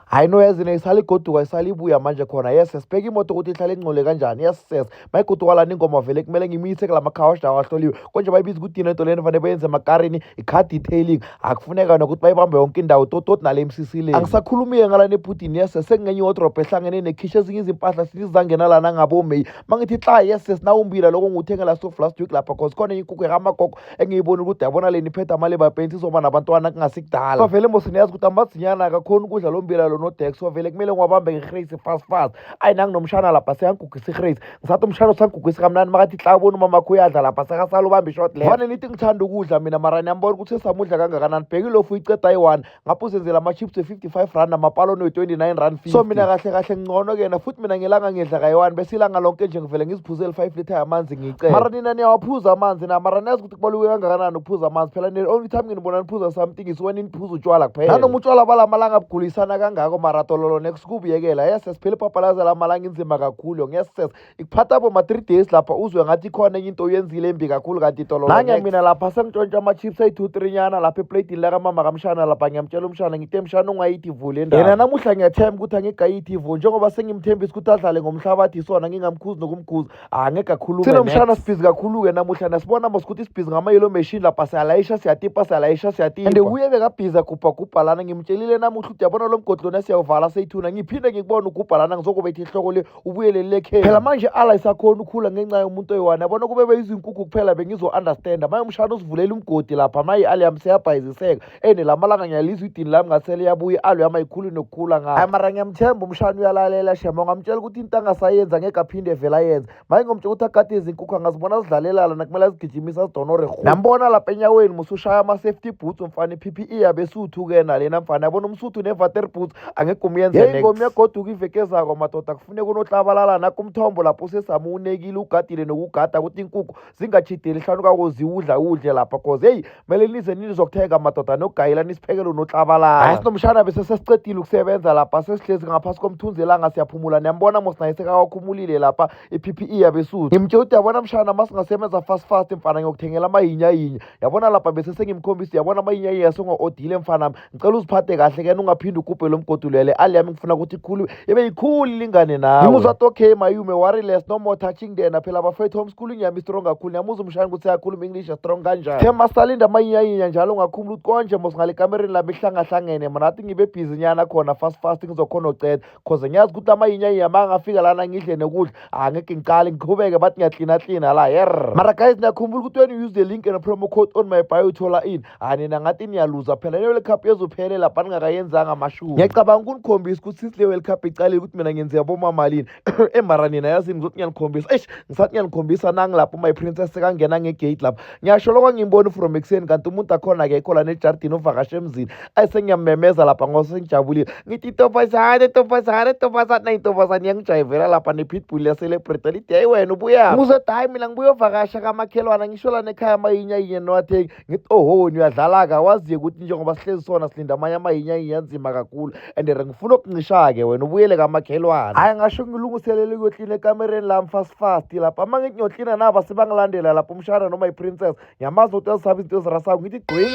Hayi no, yazi isala igoduka, isala ibuya manje khona. Yes, sibheka imoto ukuthi ihlale ingcole kanjani. Yes, yes, mayigoduka lana ingoma vele kumele ngimise kula ma-car wash lawa ahloliwe konje bayibiza ukuthi yini lento lena fanele bayenze emakarini, i-car detailing. Akufuneka nokuthi bayibambe yonke indawo tototi nale MCC le. Angisakhulumi-ke ngalana ebhudini. Yes, sekungenye iwodrobho ehlangene nekhishi, ezinye izimpahla sizangena lana ngabomeyi. Mangithi xa, yes, sinawumbila lokho ngiwuthenga last of last week lapha, cause khona inkukhu yakamagogo engiyibona ukuthi yabona leni iphethe ama-labour pains, izoba nabantwana kungasikudala. Vele mos niyazi ukuthi amazinyana akakhoni ukudla lo mbila lo nodex, so vele kumele ngiwabambe ngehreyisi fast fast. Ayi, nanginomshana lapha seyangigugisa ihreyisi, ngisathi umshana usangigugisa kamnandi makathi tla bona umamakho uyadla lapha, sekasala ubambe ishort le. Vane nithi ngithanda ukudla mina, mara niyambona ukuthi sesamudla kangakanani. Bheka ilofu uyiceda ayi-one, ngapho uzenzela ama-chips we-55 rand namapaloni we-29 rand. So mina kahle kahle ngcono kena futhi mina ngelanga ngidla kayi-one, bese ilanga lonke nje ngivele ngiziphuzele 5 litre yamanzi ngiyicela. Mara nina niyawaphuza amanzi na? Mara niyazi ukuthi kubaluleke kangakanani ukuphuza amanzi phela. The only time nginibona niphuza something is when niphuza utshwala kuphela, nanoma utshwala balamalanga bugulisana kangako, mara tololo next kubuyekela. Yes, siphela ipapalaza lamalanga inzima kakhulu. Yes, yes, ikuphatha boma 3 days lapha uzwe ngathi ikhona enye into oyenzile embi kakhulu, kanti tololo. Nange mina lapha sengitshontsha ama-chips ayi-2 3 nyana lapha eplatini lakamama kamshana lapha. Ngiyamtshela umshana, ngithe, "Mshana, ungayithi vule indaba." Yena namuhla ngiyathemba ukuthi angigayithi ivu, njengoba sengimthembisa ukuthi adlale ngomhlabathi sona, ngingamkhuzi nokumkhuza, angeke akhulume. Sinomshana sibhizi kakhulu-ke namuhla, nasibona mos ukuthi sibhizi ngama-yellow machine lapha, siyalayisha siyatipa, siyalayisha siyatipa, and uye bekabhizi agubhagubha lana. Ngimtshelile namuhla ukuthi yabona lo mgodi lona siyawuvala seyithuna, ngiphinde ngikubone ugubha lana, ngizokubetha ihloko le ubuyele lekheni. Phela manje ala isakhona ukhula ngenxa yomuntu oyi-one. Yabona kube beyizinkukhu kuphela bengizo-understanda. Maye umshana usivulela umgodi lapha, maye i-aloe yami seyabhayiziseka ene la malanga. Ngiyalizwa idini lami ngasele yabuya i-aloe yami, ayikhuli nokukhula ngayo. Hayi, mara ngiyamthemba umshana, uyalalela shema. Ungamtshela ukuthi into angasayenza ngeke aphinde vele ayenze. Maye ngomtshela ukuthi agade izinkukhu, angazibona zidlalelala nakumele azigijimisa azidonore rhu. Nambona lapha enyaweni musushaya ama-safety boots umfana, i-PPE yabesuthu-ke nalena mfana. Yabona umsuthu ne-water boots angeke umyenze. Hey, ingoma iyagoduka iveke ezako madoda, kufuneka unohlabalala nakho umthombo lapho usesamuwunekile, ugadile nokugada ukuthi inkukhu zingatjhideli hlanu kwako ziwudla udle lapha, cause heyi kumele nize nizokuthenga madoda nokugayela nisiphekele unohlabalala. Hayi, sinomshana bese sesicedile ukusebenza lapha, sesihlezi ngaphasi komthunzi elanga siyaphumula. Niyambona mos naye sekawakhumulile lapha i-PPE yabesuthu. Ngimtshela ukuthi yabona mshana, masingasebenza fast fast mfana, ngiyokuthengela amayinya-yinya. Yabona lapha bese sengimkhombisa, yabona amayinya-yinya songo-odile mfana, ngicela uziphathe kahle kena, ungaphinde ugubhe lo mgodi lwele ali yami, ngifuna ukuthi ikhulu ibe yikhulu ilingane nawe. Ngimuzwa athi, "Okay mayume, worry less, no more touching then." Phela bafethu, homeschooling yami strong kakhulu. Niyamuzwa umshana ukuthi siyakhuluma English strong kanjani. The masalinda amayinya-yinya njalo, ungakhumula ukuthi konje mos ngale kamereni lami ihlangahlangene. Mna athi ngibe busy nyana khona fast fast, ngizokhona uceda, cause ngiyazi ukuthi amayinya-yinya ma ngafika lana ngidle nokudla angeke ngiqale ngiqhubeke bathi ngiyaklina-klina la yer. Mara guys, niyakhumbula ukuthi when you use the link and promo code on my bio uthola ini? Hayi, nina ngathi niyaluza phela. Le World Cup yezophele lapha ningakayenzanga amashumi. Ngiyacabanga ukunikhombisa ukuthi since le World Cup icalile ukuthi mina ngenze abomamalini emara nina yazini ngizothi ngiyanikhombisa. Eish, ngisathi ngiyanikhombisa nangilapho my princess sekangena ngegate lapha. Ngiyasho lokho ngimboni from ekuseni, kanti umuntu akhona akekho lana ejardini, uvakashe emzini. Ayi, sengiyamemeza lapha ngoba sengijabulile, ngithi, "Ntombazane, ntombazane, ntombazane!" Nayi intombazane iyangijayivela lapha ne-pitbull yacelebrate, lithi, "Hayi wena, ubuyaphi?" Ngizothi, "Hayi, mina ngibuyovakasha kamakhelwana, ngisho lana ekhaya amayinya-yinya niwathengi." Ngithi, "Oho, wena uyadlala-ke, awaziye ukuthi njengoba sihlezi sona silinda amanye amayinya-yinya anzima kakhulu and ngifuna ukuncisha-ke wena ubuyele kamakhelwane." Hhayi, ngasho ngilungiselele ukuyoklina ekamereni lami fast fast lapha. Uma ngithi ngiyoklina naba sebangilandela lapha umshana noma i-princess, ngiyamazi ukuthi azisaba izinto ezirasako. Ngithi gqing.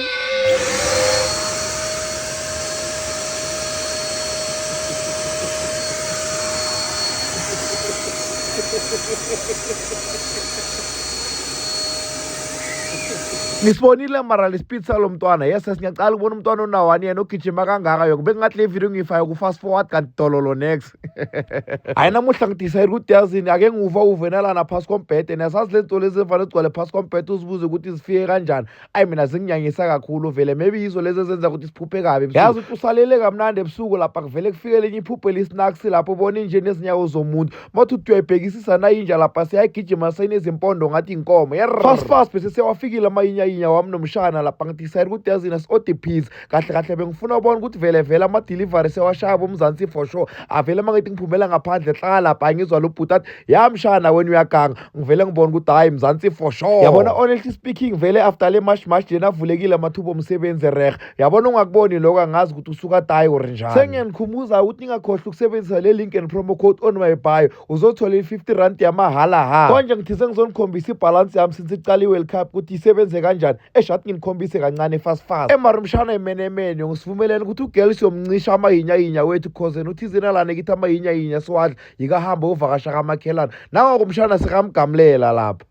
Nisibonile mara le-speed salo mntwana. Yes, singiyacala ukubona umntwana ona-1 yena ogijima kangaka. Yonke bengingathi le video ngiyifake ku-fast forward, kanti dololo next. Hayi, namuhla ngidecide ukuthi yazini ake ngiwuva uve nalana phasi kombhede. Niyasazi lezi nto lezi evane zigcwale phasi kombhede, uzibuze ukuthi zifike kanjani. Ayi, mina zinginyanyisa kakhulu vele, maybe yizo lezi ezenza ukuthi siphuphe kabi ebusuku. Yazi ukuthi usalele kamnandi ebusuku lapha kuvele kufike elinye iphupho elisnacks lapho ubona inje nezinyawo zomuntu, mathi uthi uyayibhekisisa nayinja lapha siyayigijima seyinezimpondo ngathi inkomo. Yerr. Fast fast bese sewafikile amayinya-yinya wami nomshana lapha. Ngidecide ukuthi yazini asi-order pizza. Kahle kahle bengifuna ubona ukuthi vele vele ama-delivery sewashaya bomzansi for sure. Avele uma ngithi ngiphumela ngaphandle hlala lapha, ngizwa lo bhuti athi, "Ya mshana, wena uyaganga." Ngivele ngibona ukuthi hhayi, Mzansi for sure. Yabona, honestly speaking, vele after le march march lena avulekile amathuba omsebenzi reh. Yabona, ungakuboni lokho, angazi ukuthi usuka tayi or njani. Sengiyanikhumbuza ukuthi ningakhohlwa ukusebenzisa le link and promo code on my bio, uzothola i-50 rand yamahala. Ha, konje ngithize ngizonikhombisa ibhalansi yami since icala i-World Cup ukuthi isebenze kanjani. kanjani. Eshathi nginikhombise kancane fast fast. Emara umshana emenemene ngisivumelene ukuthi ugirl siyomncisha amahinyahinya wethu, cause yena uthi izinalane kithi amahinyahinya siwadla yikahamba uvakasha kamakhelwane. Nangoko umshana sikamgamlela lapha.